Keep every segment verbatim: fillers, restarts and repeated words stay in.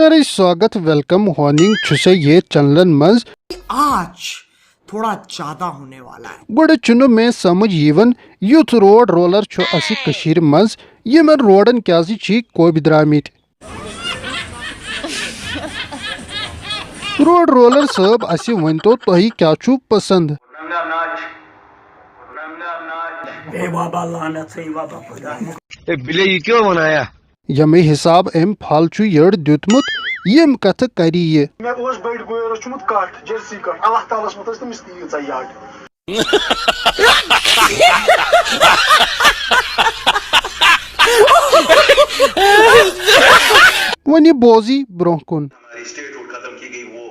سٲری سواگت، ویلکم، ہوننگ چھُ سا یتھ چینلن منٛز۔ आज थोड़ा ज्यादा होने वाला है। گۄڈٕ چھُنہٕ مےٚ سمجھ یِوان، یُتھ روڈ رولر چھُ اسہِ کٔشیٖرِ منٛز، یِمن روڈن کیازِ چھِ کوبہِ درامٕتۍ؟ روڈ رولر صٲب، اسہِ ؤنۍتو، تۄہہِ کیٛاہ چھُو پسند؟ ننگا ناچ ننگا ناچ اے بابا لعنت سے بابا خدا اے بلے، یہ کیوں بنایا؟ ییٚمہِ حساب أمۍ پھل چھُ یٔڑ دیُتمُت، یِم کتھٕ کرِ یہِ؟ مےٚ اوس بٔڈۍ بٲیِس چھُمُت کَٹھ، جٔرسی کَٹھ، اللہ تعالیٰ ہَس منٛز ٲسۍ تٔمِس تیٖژاہ یَڈ۔ وۄنۍ بوزی برونٛہہ کُن۔ ہماری اسٹیٹ ختم کی گئی، وہ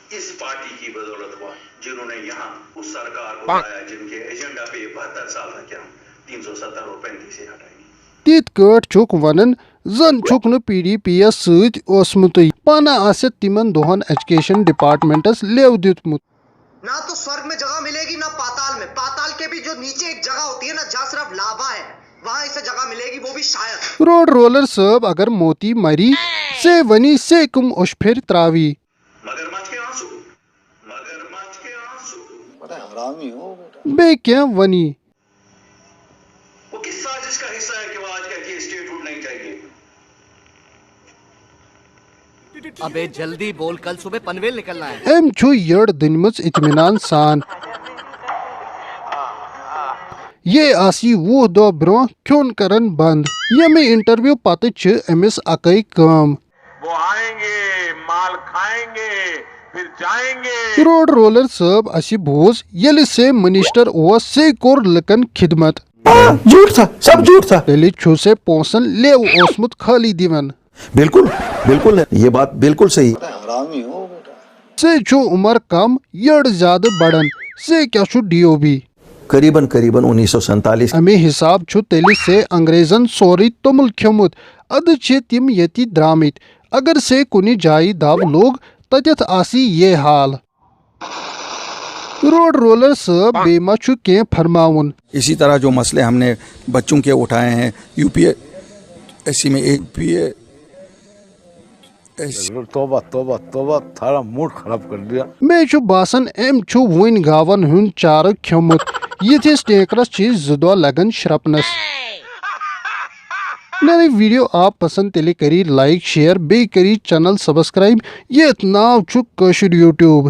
اس پارٹی کی بدولت ہوا، جنہوں نے یہاں اس سرکار کو لایا، جن کے ایجنڈا پہ یہ بہتر سال تک ہم تین سو ستر اور پینتیس ہی ہٹائیں گے۔ تِتھ کٲٹھۍ چھُکھ ونان زن چھُکھ نہٕ پی ڈی پی یس سۭتۍ اوسمُتٕے۔ پانہٕ آسہِ تِمن دۄہن ایجوکیشن ڈپارٹمنٹس لیو دیُتمُت۔ ना तो स्वर्ग में जगह मिलेगी ना पाताल में। पाताल के भी जो नीचे एक जगह होती है ना, जहाँ सिर्फ लावा है, वहां इसे जगह मिलेगी, वो भी शायद। روڈ رولر صٲب، اگر موتی مری، سے ونی سے کم اوٚش پھِر تراوی۔ مگرمچھ کے آنسو مگرمچھ کے آنسو بیٚیہِ کینٛہہ ونی۔ وہ کس سازش کا حصہ ہے کہ وہ آج کہتی ہے اسٹیٹ ہوڈ نہیں چاہیے؟ अबे जल्दी बोल, कल सुबह पनवेल निकलना है। أمۍ چھُ یٔڑ دٕنمٕژ اطمینان سان۔ یہِ آسی وُہ دۄہ برونٛہہ کھیوٚن کران بنٛد۔ ییٚمہِ انٹرویو پتہٕ چھِ أمِس اکٲے کٲم۔ وہ آئیں گے، مال کھائیں گے، پھر جائیں گے۔ روڈ رولر صٲب، اسہِ بوز، ییٚلہِ سے منسٹر اوس، سے کوٚر لُکن خدمت۔ جھوٹ تھا، سب جھوٹ تھا۔ تیٚلہِ چھُ سے پونٛسن لیو اوسمُت خٲلی دِوان۔ بالکل، بالکل، یہ بات بالکل صحیح۔ سے چھُ عمر کم، یٔڑ زیادٕ بڑان۔ سے کیٛاہ چھُ ڈی او بی؟ قریباً قریباً انیس سو سینتالیس۔ امے حساب چھُ تیٚلہِ سے انگریزن سورُے توٚمُل کھیوٚمُت۔ ادٕ چھِ تِم ییٚتہِ درٛامٕتۍ۔ اگر سے کُنہِ جایہِ دب لوٚگ، تتٮ۪تھ آسہِ یہِ حال۔ روڈ رولر صٲب، بیٚیہِ ما چھُ کینٛہہ فرماوُن؟ اسی طرح جو مسئلے ہم نے بچوں کے اٹھائے ہیں، یو پی ایس سی میں ایک پی اے توبہ توبہ توبہ، تھارا موڈ خراب کر دیا۔ مےٚ چھُ باسان، أمۍ چھُ وُنہِ گاون ہُنٛد چارٕ کھیوٚمُت۔ یِتھِس ٹینکرس چھِ زٕ دۄہ لگان شرپنس۔ میٲنۍ ویڈیو آو پسند، تیٚلہِ کٔرِو لایک، شیئر، بیٚیہِ کٔرِو چینل سبسکرائب۔ یتھ ناو چھُ کٲشُر یوٹیوب۔